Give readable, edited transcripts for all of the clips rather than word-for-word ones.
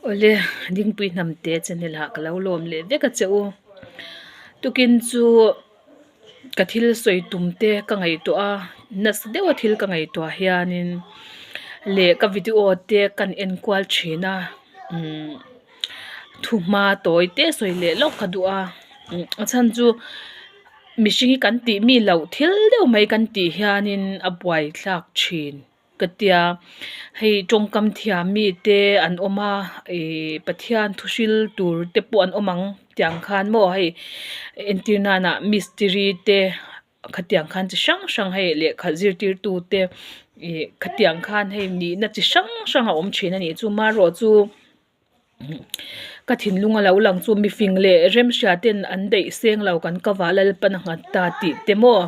Awle, Dingpui Hnamte channel ah ka lo lawm leh vek a che u. Tukin chu ka thil sawi tum te ka ngaihtuah a, nasa deuh a thil ka ngaihtuah hianin leh ka video te kan en kual thin a umm thuhma tawi te sawi leh lawk ka duh a a chhan chu mihring hi kan tih mi loh thil deuh mai kan tih hianin a buaithlak thin. Ka tia, hei tawngkam thiam mi te an awm a ihh Pathian thu hril tur te pawh an awm ang tiang khan maw hei entir nanah mistiri te khatiang khan chi hrang hrang hei lehkha zirtirtu te ih khatiang khan hei nihna chi hrang hrang a awm thin a nih chu marawh chu. Ka thinlung a lo lang chu mifing leh remhria ten an daih seng lo kan ka vah lalpan a nghat ta tih te maw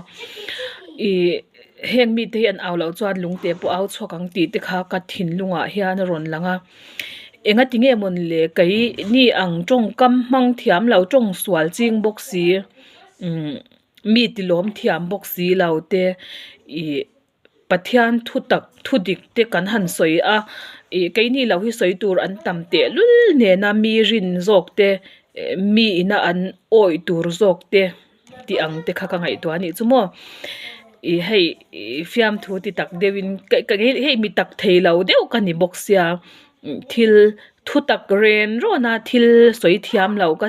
ih heng mite hi an au loh chuan lungte pawh au chhuak ang tih te kha ka thinlungah hian a rawn lang a enga tinge mawn le kei ni ang tawngkam hmang thiam lo tawng sual ching bawk si umm mi ti lawm thiam bawk si lo te ih. Pathian thu tak thu dik te kan han sawi a ih keini lo hi sawi tur an tam teh lul nena mi rin zawk te mi ina an awih tur zawk te tih ang te kha ka ngaihtuah a nih chu maw ih hei fiamthu ti tak deuhin hei mi tak thei lo deuh ka ni bawk sia thil thu tak ren rawn a thil sawi thiam lo ka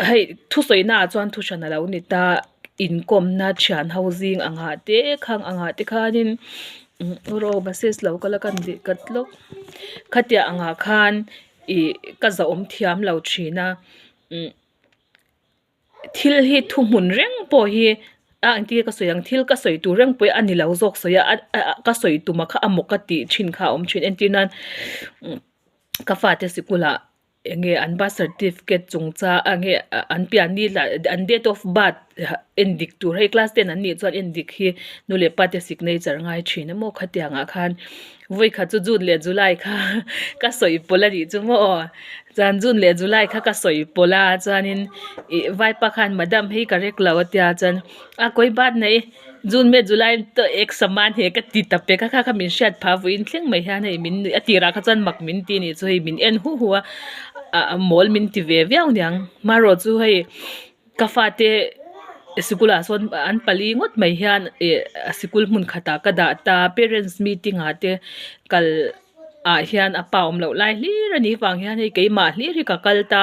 hei thusawi naah chuan thu hran a lo ni ta. Inkawmna thian ho zing angah te khang angah te khanin rawh buses lo kal a ka ni kat lawk khatiang angah khan ih ka zahawm thiam lo thin a umm thil hi thuhmun reng pawh hi a engtin nge ka sawi ang thil ka sawi tur reng pawh hi a ni lo zawk sawi a ka sawi tum a kha a maw ka tih thin kha a awm thin entir nan ka fate sikul ah. Enge an birth certificate chungchang a nge an pian ni lah an date of birth en dik tur hei class ten an nih chuan en dik hi nu leh pa te signature ngai thin emaw khatiang ah khan vawikhat chu june leh july kha ka sawi pawlh a nih chu maw chuan june leh july kha ka sawi pawlh a chuanin ih vaipa khan madam hei ka rek lo a tia chuan a kawi bat nei. June me July te ek saman he ka ti ta pek a kha kha min hriat phah vawiin thleng mai hian hei min nuih a tirah kha chuan mak min ti nih chu hei min en hu hu a ah mawl min ti ve viau niang marawh chu hei ka fate sikul ah sawn an pali ngawt mai hian ih sikul hmun khatah ka dah ta parents meeting ah te kal. ah hian a pa awm loh lai hlir a nih vang hian hei keimah hlir hi ka kal ta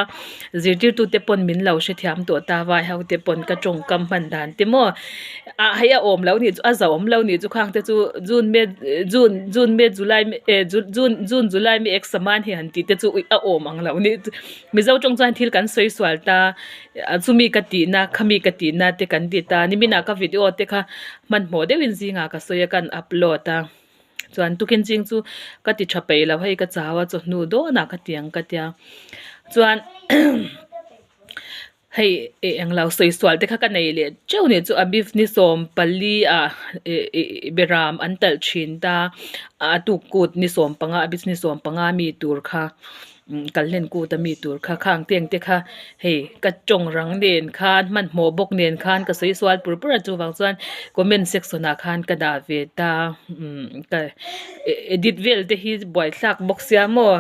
zirtirtu te pawn min lo hrethiam tawh ta vai ho te pawn ka tawngkam hman dan te maw ah hei a awm loh nih chu a zau awm loh nih chu khang te chu june me june june me july eh june june july me ek saman hi han tih te chu a awm ang loh nih chu mizo tawng chuan thil kan sawi sual ta chumi ka tihna khami ka tihna te kan ti ta niminah ka video te kha hmanhmawh deuhin zingah ka sawi a kan upload a. Chuan tukin ching chu ka ti tha peih lo hei ka chau a chawhnu dawnah ka ti ang ka tia chuan hei ih englo sawi sual te kha ka nei leh teuh nih chu a beef ni 14 ah ih ih beram an talh thin ta a tuk kut ni 15 a beef ni 15 mi tur kha. Kal hlen kut a mi tur kha khang teng te kha hei ka tawng rang nen khan hmanhmawh bawk nen khan ka sawi sual pur pur a chuvang chuan comment section ah khan ka dah ve ta umm ka edit vel te hi buaithlak bawk sia maw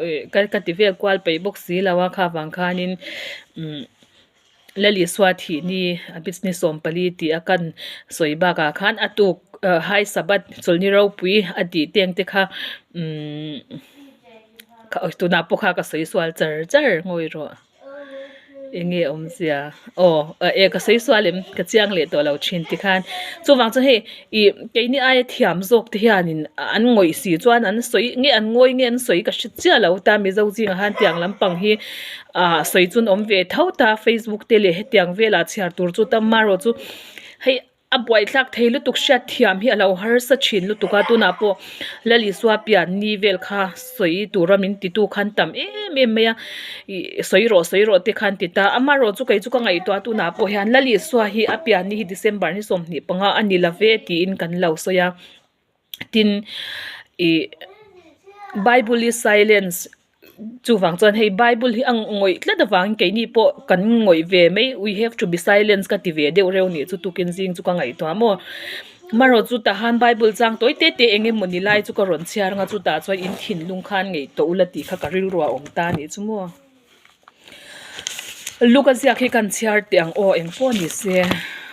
ih ka ka ti vel kual peih bawk si lo a kha vang khanin umm Lalisua thih ni a business 14 tih a kan sawi bakah khan a tuk high sabbath chawlhni ropui a tih teng te kha umm tunah pawh kha ka sawi sual char char ngawi rawh eng nge awmzia aw eh ka sawi sual em ka chiang leh tawh lo thin tikhan chuvang chu hei ih keini aia thiam zawk te hianin an ngawih si chuan an sawi nge an ngawi nge an sawi ka hre chiah lo ta mizo zingah khan tiang lampang hi. Ah sawi chu an awm ve tho ta facebook te leh hetiang velah chhiar tur chu tam marawh chu hei a buaithlak thei lutuk hriat thiam hi a lo harsa thin lutuk a tunah pawh Lalisua pian ni vel kha sawi tura min titu khan tam em em mai a ih sawi rawh sawi rawh te khan ti ta amarawh chu kei chu ka ngaihtuah tunah pawh hian Lalisua hi a pian ni hi December ni 25 a ni love tiin kan lo sawi a tin ih bible is silence. Chuvang chuan hei bible hi a ngawih tlat avangin keini pawh kan ngawih ve mai we have to be silence ka ti ve deuh reuh nih chu tukin zing chu ka ngaihtuah maw. Marawh chu tah han Bible chang tawi te te eng emaw ni lai chu ka rawn chhiar ang a, chutah chuan in thinlung khan ngeih tawh ula tih kha ka rilru a awm ta a nih chu maw. Luka ziak hi kan chhiar teh ang aw eng pawh ni se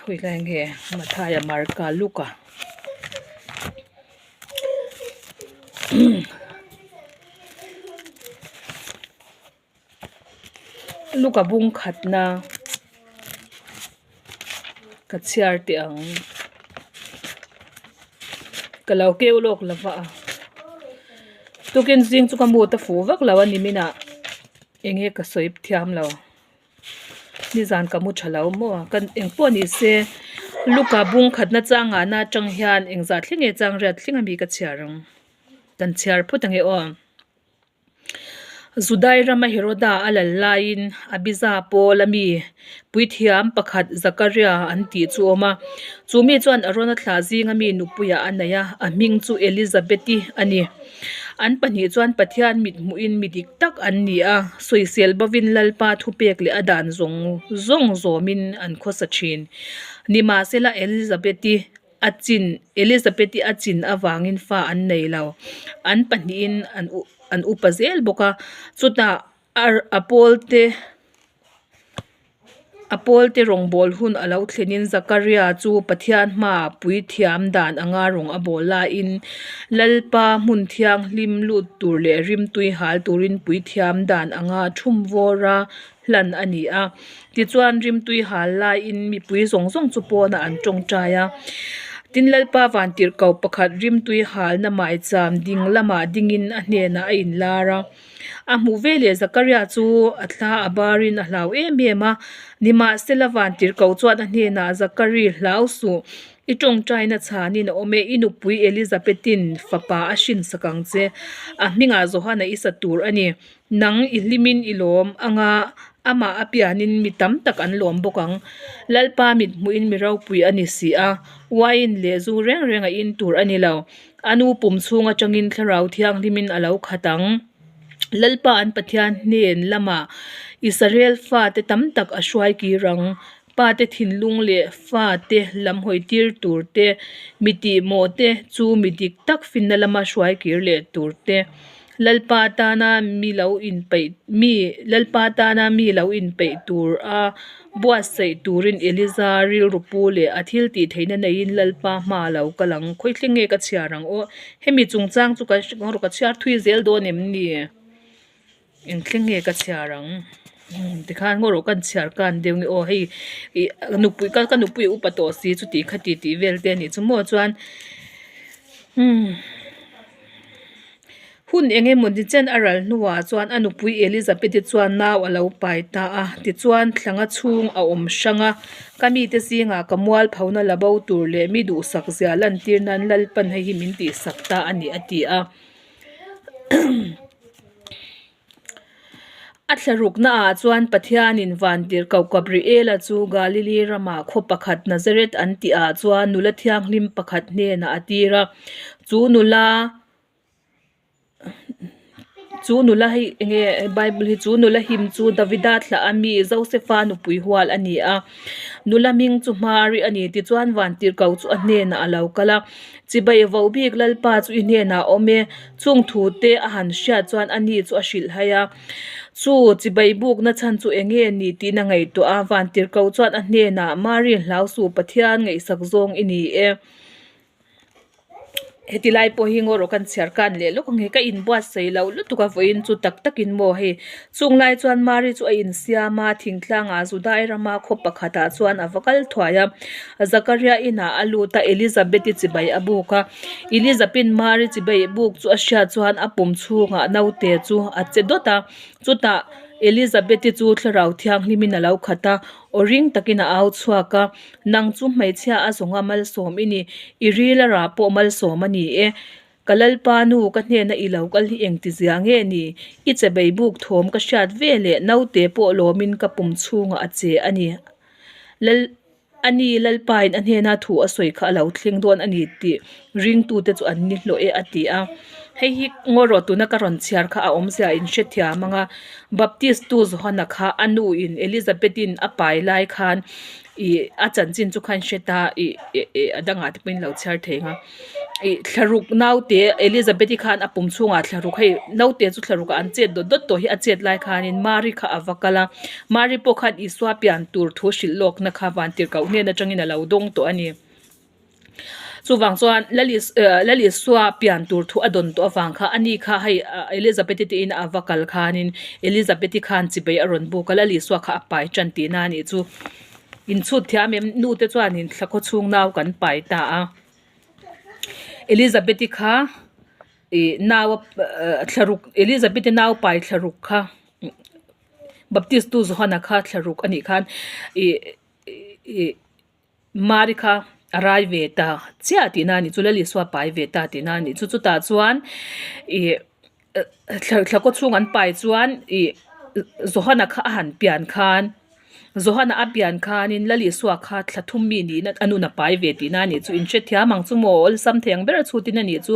hui lai nge Mathaia Marka Luka. Luka bung khatna ka chhiar teh ang ka lo keu lawk lo va a tukin zing chu ka mood a fuh vak lo a ni minah eng nge ka sawi thiam lo nizan ka mu tha lo maw ka eng pawh ni se luka bung khatna changah na atang hian engzah thleng nge chang riat thleng ami ka chhiar ang kan chhiar phawt ang e aw. Judai rama Heroda a lal laiin Abija pawl a mi puithiam pakhat Zakaria an tih chu a awm a. Chu mi chuan Arona thlah zinga mi nupuiah a nei a, a hming chu Elizabeth-i a ni. An pahnih chuan Pathian mithmuhin mi dik tak an ni a, sawisel bovin Lalpa thupek leh a dan zawng zawng zawmin an khawsa thin. Nimahsela Elizabeth-i A chin, Elizabeth-i a chin avangin fa an nei lo. An pahnihin an an upa zel bawk a. Chutah a a pawlte a pawlte rawngbâwl hun a lo thlenin Zakaria chu Pathian hmaah puithiam dan anga rawng a bawl laiin Lalpa hmun thianghlim lut tur leh rimtui hal turin puithiam dan anga thum vawra hlan a ni a. Tichuan rimtui hal laiin mipui zawng zawng chu pawnah an tawngtai a. Tin Lalpa vantirhkoh pakhat rimtui halna maicham ding lamah dingin a hnenah a inlar a. A hmuh veleh Zakaria chu a thla a barin a hlau em em a. Nimahsela vantirhkoh chuan a hnenah Zakari hlau suh, I tawngtaina chhanin a awm e, i nupui Elizabethin fapa a hrinsak ang che. A hmingah Johana i sa tur a ni. Nang i hlimin i lawm anga amah a pianin mi tam tak an lawm bawk ang. Lalpa mit hmuhin mi ropui a ni si a, uain leh zu reng reng a in tur a ni lo. A nu pum chhung atangin Thlarau Thianghlimin a lo khat ang. Lalpa an Pathian hnen lamah Israel fate tam tak a hruai kir ang. Pate thinlung leh fate lam hawi tir tur te, mi tihmawh te chu mi dik tak finna lama hruai kir leh tur te, Lalpa tana mi lo inpeih mi Lalpa tana mi lo inpeih tur a buatsaih turin Eliza rilru pu leh a thil tih theihna neiin Lalpa hma a lo kal ang. Khawithleng nge ka chhiar ang aw? Hemi chungchang chu ka chhiar thui zel dawn em ni? Engthleng nge ka chhiar ang tikhan ngaw rawh kan chhiar kan deuh nge aw hei ih nupui ka ka nupui a upa tawh si chuti khati tih vel te a nih chu maw chuan umm hun eng emaw ni chen a ral hnuah chuan a nupui Elizabeth-i chuan nau a lo pai ta a tichuan thlanga chhung a awm hrang a ka mite zingah ka mualphona la bo tur leh mi duhsak zia lantir nan Lalpan hei hi min tihsak ta a ni a ti a. A thlarukna ah chuan Pathianin vantirhkoh Gabriela chu Galili ramah khaw pakhat Nazareth an tih ah chuan nula thianghlim pakhat hnenah a tir a. Chu nula chu nula hi enge Bible hi chu nula him chu Davida thlah a mi Josefa nupui hual a ni a. Nula hming chu Mari a ni tichuan vantirhkoh chu a hnenah a lo kal a. Chibai vo bik Lalpa chu i hnenah a awm e, chung thu te a han hriat chuan a ni chu a hrilh hai a. Chu chibai bukna chhan chu eng nge ni tiin a ngaihtuah a, Vantirhkoh chuan a hnenah, Mari hlau suh Pathian ngaihsak zawng i ni e. Heti lai pawh hi ngaw rawh kan chhiar kan leh lawk ang e, ka inbuatsaih loh lutuk a vawiin chu tak takin maw hei. Chung lai chuan Mari chu a insiam a, thingtlangah Judai rama khaw pakhatah chuan a va kal thuai a. Zakaria inah a lut a, Elizabeth-i chibai a buk a. Elizabeth-in Mari chibai buk chu a hriat chuan a pum chhungah naute chu a che dawt a. Chutah Elizabeth-i chu Thlarau Thianghlimin a lo khat a, aw ring takin a au chhuak a, Nang chu hmeichhia a zawnga malsawm i ni, i ril a rah pawh malsawm a ni e. Ka Lalpa nu, ka hnena i lo kal hi engtizia nge ni? I che bei buk thawm ka hriat ve leh naute pawh lawmin ka pum chhungah a che a ni. Lal A ni, Lalpain a hnena thu a sawi kha a lo thleng dawn a ni tih ringtute chu an ni hlawh e, a ti a. Hei hi ngaw rawh tuna ka rawn chhiar kha a awmzia in hrethiam ang a, Baptist tu Johana kha a nu in Elizabeth in a pai lai khan ih a chanchin chu khan hre ta ih a dangah te pawhin lo chhiar thei ang a ih thlaruk naute Elizabeth i khan a pum chhungah thlaruk hei naute chu thlaruk ah an chet dawt dawt tawh hi a chet lai khanin Mary kha a va kal a Mary pawh khan Isua pian tur thu hrilh lawkna kha vantirhkoh hnen atangin a lo dawng tawh a ni. Chuvang chuan Lalisua pian tur thu a dawn tawh avang kha ani kha hei Elizabeth-i te in a va kal khanin Elizabeth-i khan chibei a rawn buk a, Lalisua kha a pai tan tihna a nih chu. Inchhut thiam em nu te chuanin thla khaw chhung nau kan pai ta a. Elizabeth-i kha ih nau a thlaruk Elizabeth-i nau pai thlaruk kha Baptist tu Johana kha thlaruk a nih khan ih ih. Mari kha a rai ve ta chiah tihna a nih chu, Lalisua pai ve ta tihna a nih chu. Chutah chuan ih thla kaw chhung an pai chuan ih Johana kha a han pian khan Johana a pian khanin Lalisua kha thla thum mi niin a nun a pai ve tihna a nih chu. Inhrethiam ang chu maw awlsam thei ang ber a chhutin a nih chu.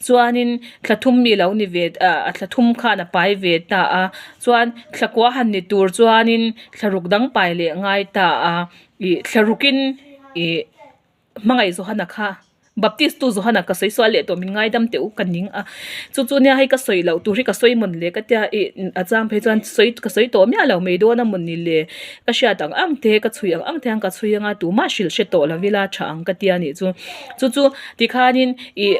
Chuanin thla thum mi lo ni ve ah thla thum khan a pai ve ta a, chuan thla kua han ni tur chuanin thla ruk dang pai leh ngai ta a. Ih thla rukin ih hmangaih Johana kha Baptist tu Johana ka sawi sual leh tawh min ngaidam teh u ka ning a chu chu nia hei ka sawi loh tur hi ka sawi mawn le ka tia ih a chang phei chuan sawi ka sawi tawh miah lo mai dawn a mawn ni le ka hriat ang ang te ka chhui ang ang te hian ka chhui anga tumah hrilh hre tawh lo ila tha ang ka tia nih chu chu chu tikhanin ih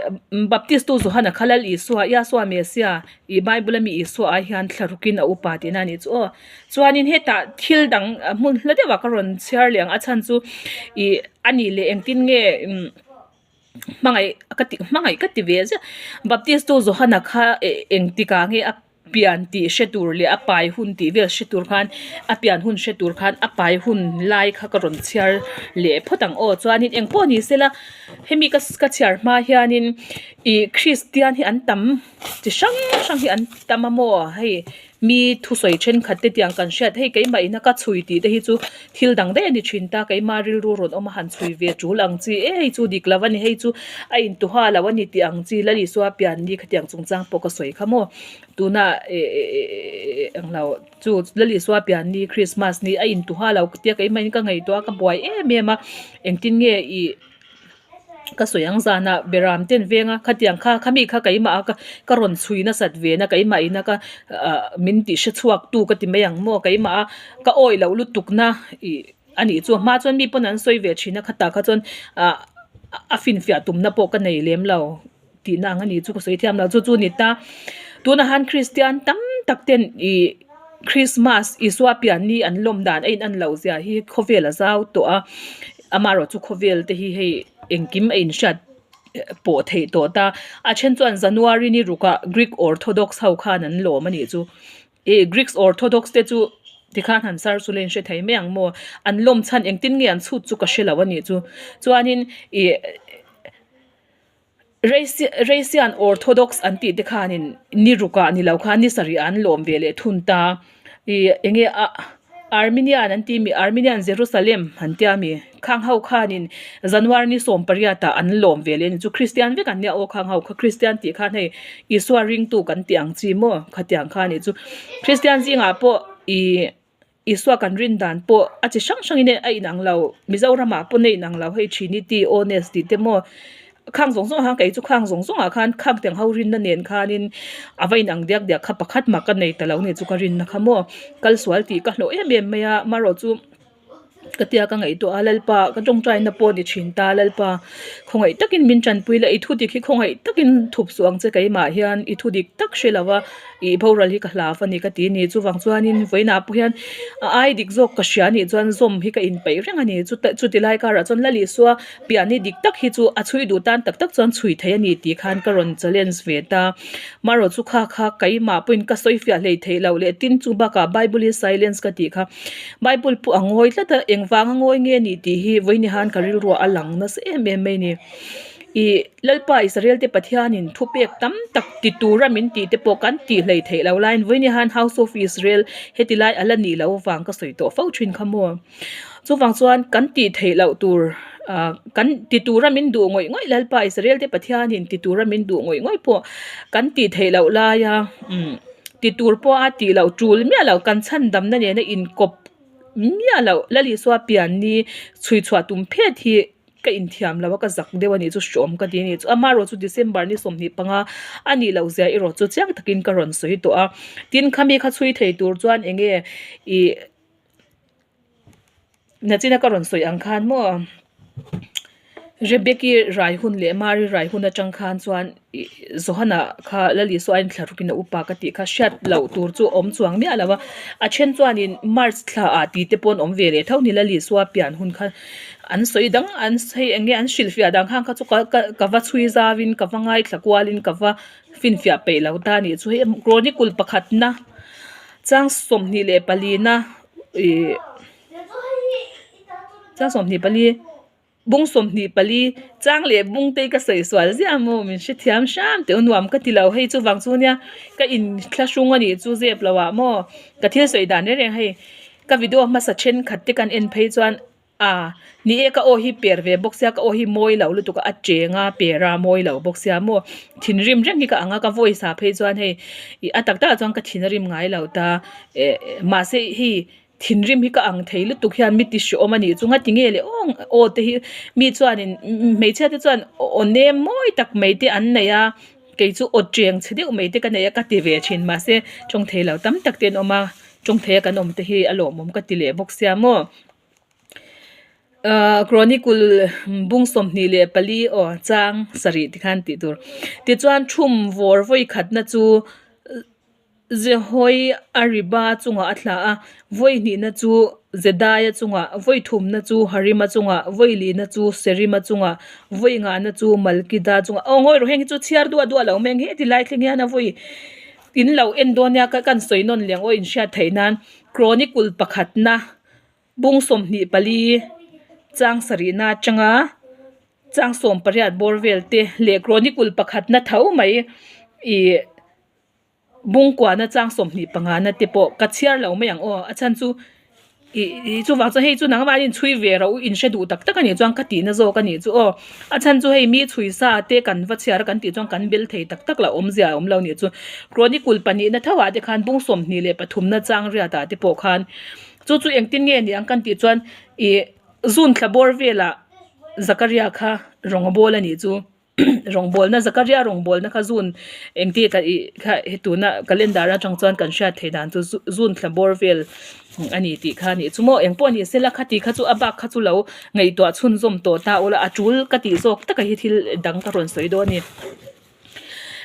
Baptist tu Johana kha Lal Isua Yahshua Messiah ih Bible ami Isua ai hian thla rukin a upa tihna a nih chu aw. Chuanin hetah thil dang hmun hla deuhah ka rawn chhiar leh ang a chhan chu ih a nih leh engtin nge umm hmangaih ka ti hmangaih ka ti ve ziah Baptist tu Johana kha engtikah nge a pian tih hre tur leh a pai hun tih vel hre tur khan a pian hun hre tur khan a pai hun lai kha ka rawn chhiar leh phawt ang aw chuanin engpawh ni sela hemi ka ka chhiar hma hianin ih Kristian hi an tam chi hrang hrang hi an tam a maw hei. Mi thusawi thenkhat te tiang kan hriat hei keimah ina ka chhui tih te hi chu thil dang daih a ni thin ta keimah rilru rawn awm a han chhui ve tul ang chi e hei chu dik lo a ni hei chu a intuha lo a ni tih ang chi Lalisua pian ni khatiang chungchang pawh ka sawi kha maw tuna eh englo chu Lalisua pian ni Christmas ni a intuha lo tia keimah in ka ngaihtuah a ka buai em em a engtin nge ih. Ka sawi ang zanah beram ten veng a khatiang kha khami kha keimah a ka rawn chhui nasat ve na keimah ina ka ah min tih hre chhuak tu ka ti mai ang maw keimah a ka awih loh lutuk na ih a nih chu hma chuan mi pawn an sawi ve thin a khatah kha chuan ah a finfiah tumna pawh ka nei lem lo. Tihna ang a ni chu ka sawi thiam lo chu chu ni ta tunah han Kristian tam tak ten ih Christmas Isua pian ni an lawm dan a in an loh zia hi khawvel a zau tawh a amaherawh chu khawvel te hi hei engkim a inhriat pawh theih tawh ta a then chuan January ni rukah Greek Orthodox ho khan an lawm a nih chu. Ih Greeks Orthodox te chu tikhan han sar chu la in hre thei mai ang maw? An lawm chhan engtin nge an chhut chu ka hre lo a nih chu chuanin ih. Russian Orthodox an tih te khanin ni rukah ni lo khan ni sarih ah an lawm ve leh thun ta. Ih enge a Armenian an tih mi Armenian Jerusalem an tia mi khang ho khanin January ni 18 ah an lawm ve leh a ni chu Christian vek an nia aw khang ho kha Christian tih khan hei Isua ringtu kan tih ang chi maw khatiang kha a nih chu Christian zingah pawh ih. Isua kan rin dan pawh a chi hrang hrangin a inang lo, Mizoramah pawn a inang lo hei Trinity, Oneness tih te maw khang zawng zawng ah khan kei chu khang zawng zawng ah khan khang tiang ho rinna nen khanin a va inang diak diak kha pakhat mah ka nei ta lo nih chu ka rinna kha maw kal sual tih ka hlawh em em mai a amaherawh chu ka tia ka ngaihtuah a Lalpa ka tawngtaina pawh a ni thin ta Lalpa khawngaih takin min tanpui la i thu dik hi khawngaih takin thup suh ang che keimah hian i thu dik tak hre lo a. Ih boral hi ka hlav a ni ka ti a ni. Chuvang chuanin vawiinah pawh hian a ai dik zawk ka hria a nih chuan zawm hi ka inpeih reng a ni. Chuti lai karah chuan Lalisua pian hi dik tak hi chu a chhui duh tan tak tak chuan chhui thei a ni tih khan ka rawn challenge ve ta. Marawh chu kha kha keimah pawhin ka sawi fiah hlei theih loh leh tin chu bakah Bible hi silence ka tih kha Bible pawh a ngawi tlat a, engvanga ngawi nge ni tih hi vawiin hian ka rilruah a lang nasa em em mai a ni. Ih Lalpa Israel te Pathianin thupek tam tak ti tura min tih te pawh kan tih hlei theih loh laiin vawiin hian House of Israel heti lai a la nih loh avang ka sawi tawh fo thin kha maw. Chuvang chuan kan tih theih loh tur ah kan ti tura min duh ngawih ngawih Lalpa Israel te Pathianin ti tura min duh ngawih ngawih pawh kan tih theih loh laia umm ti tur pawha tih loh tul miah loh kan chhandamna nena inkawp miah loh Lal Isua pianni chhui chhuah tum phet hi Ka inthiam lo a, ka zak deuh a nih chu hrawm ka ti a nih chu. Amaherawh chu December ni 25 a nih loh zia erawh chu chiang takin ka rawn sawi tawh a. Tin, khami kha chhui thei tur chuan eng nge ih nachina ka rawn sawi ang khan maw Rebeki rai hun leh Mari rai hun atang khan chuan ih Johana kha Lal Isua a inthla rukin a upa ka tih kha hriat loh tur chu awm chuang miah lo a. A then chuanin March thla ah tih te pawh an awm ve leh tho ni Lal Isua pian hun kha. An sawi dang an hei eng nge an hrilhfiah dang khan kha chu ka ka ka va chhui zau in ka va ngaithla kual in ka va finfiah peih lo ta a nih chu hei chronicle pakhat na chang 24 na ih chang 24 bung 24 chang leh bung te hi ka sawi sual ziah maw min hrethiam hram teh u nuam ka ti lo hei chuvang chu nia ka inthlahrung a nih chu zep lo ah maw ka thil sawi dan reng reng hei. Ka video hmasa thenkhat te kan en phei chuan ah ni e ka aw hi per ve bawk sia ka aw hi mawi lo lutuk a a cheng a per a mawi lo bawk sia maw thinrim reng hi ka ang a ka voice ah phei chuan hei ih a tak tak ah chuan ka thin a rim ngai lo ta eh mahse hei thinrim hi ka ang thei lutuk hian mi ti hreawm a nih chu ngati nge le aw aw te hi mi chuanin hmeichhia te chuan aw nem mawi tak mai te an nei a kei chu aw cheng chhe deuh mai te ka nei a ka ti ve thin mahse tawng thei lo tam tak te an awm a. Tawng theia kan awm te hi a lawmawm ka ti leh bawk sia maw. Ahh Chronicle bung 24 aw chang sarih tikhan tih tur. Tichuan thum vawr vawi khatna chu Jehoiariba chungah a thla a, vawi hnihna chu Jedaia chungah, vawi thumna chu Harima chungah, vawi lihna chu Serima chungah, vawi ngahna chu Malkida chungah. Aw ngawi rawh heng hi chu chhiar duah duah lo mai ang heti lai thleng hian a vawi. In lo en dawn nia ka kan sawi nawn leh ang aw inhriat theih nan Chronicle pakhatna bung 24 chang sarihna atanga chang 18 bawr vel te leh Chronicle pakhatna tho mai ih bung kuahna chang 25 na te pawh ka chhiar lo mai ang aw a chhan chu. Ih ih chuvang chuan hei chu nangmah in chhui ve ro in hre duh tak tak a nih chuan ka tihna zawk a nih chu aw a chhan chu hei mi chhui sa te kan va chhiar a kan tih chuan kan bel thei tak tak lo awmzia a awm lo nih chu chronicle pahnihna tho ah te khan bung 23 na chang riat ah te pawh khan chu chu engtin nge ni ang kan tih chuan ih zun thla bawr velah Zakaria kha rawng a bawl a nih chu. Rawngbawlna Zakaria rawngbawlna kha zun engti ka ih kha he tuna calendar atang chuan kan hriat theih dan chu zun thla bawr vel a ni tih kha a nih chu maw engpawh a ni sela khati kha chu a bak kha chu lo ngaihtuah chhunzawm tawh ta ula a tul ka tih zawk taka hi thil dang ka rawn sawi dawn a ni.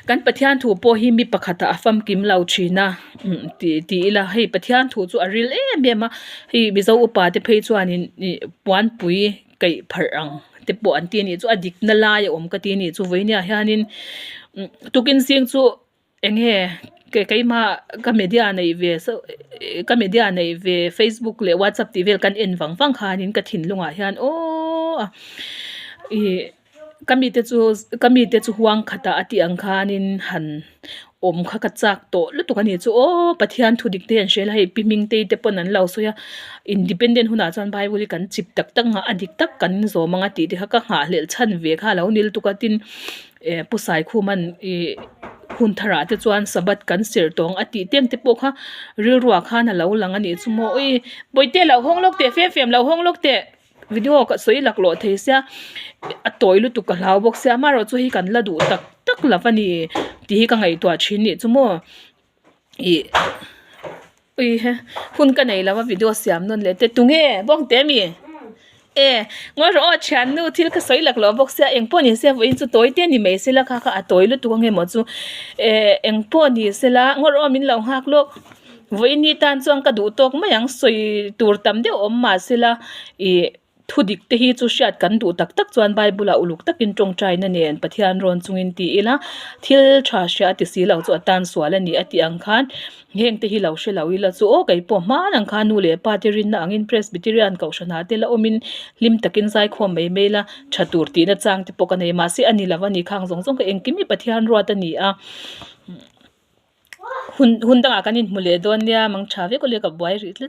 Kan Pathian thu pawh hi mi pakhatah a famkim lo thin a tih tih ila hei Pathian thu chu a ril em em a hei Mizo upa te phei chuanin ih puanpui kaih pharh ang te pawh an ti a nih chu a dikna lai a awm ka ti a nih chu vawinia hianin tukin zing chu eng nge ke keimah ka media neih ve sauh ka media neih ve facebook leh whatsapp tih vel kan en vang vang khanin ka thinlungah hian aww ih. Ka mite chu ka mite chu huang khatah a tih ang khanin han awm kha ka chak tawh lutuk a ni chu aw Pathian thu dik te an hria la hei pi hming te te pawn an lo sawi a independent hunah chuan bible hi kan chip tak tak ang a a dik tak kan zawm ang a tih te kha ka nghahhlelh chhan ve kha a lo ni lutuk a tin eh pu Saikhuman ih hun tharah te chuan sabbath kan serh tawh ang a tih te ang te pawh kha rilruah khan a lo lang a nih chu maw ui bawihte lo hawng lawk teh fem fem lo hawng lawk teh. Video ka sawi laklawh thei sia a tawi lutuk ka hlau bawk sia amaherawh chu hei kan la duh tak tak lo a ni tih hi ka ngaihtuah thin nih chu maw ih ui he hun ka nei lo a video siam nawn leh te tunge bawk teh ami e ngawi rawh aw thiannu thil ka sawi laklawh bawk sia engpawh ni se vawiin chu tawi te a ni mai sela kha kha a tawi lutuk ange maw chu eh engpawh ni sela ngawi rawh aw min lo nghak lawk. Vawiin ni tan chuan ka duh tawk mai ang sawi tur tam deuh awm mahse la ih. Thu dik te hi chu hriat kan duh tak tak chuan Bible ah uluk takin tawngtaina nen Pathian rawn chungin ti ila thil tha hria a ti si lo chu a tan sual a ni a tih ang khan heng te hi lo hre lo ila chu aw kei pawh hman ang khan nu leh pa te rinna angin Presbyterian kohhran ah te la awmin hlim takin zaikhawm mai mai ila tha tur tihna chang te pawh ka nei mahse a ni lo a ni khang zawng zawng kha engkim hi Pathian ruat a ni a. Hun hun dangah kan inhmu leh dawn nia mang tha vek aw le ka buai rih tlat.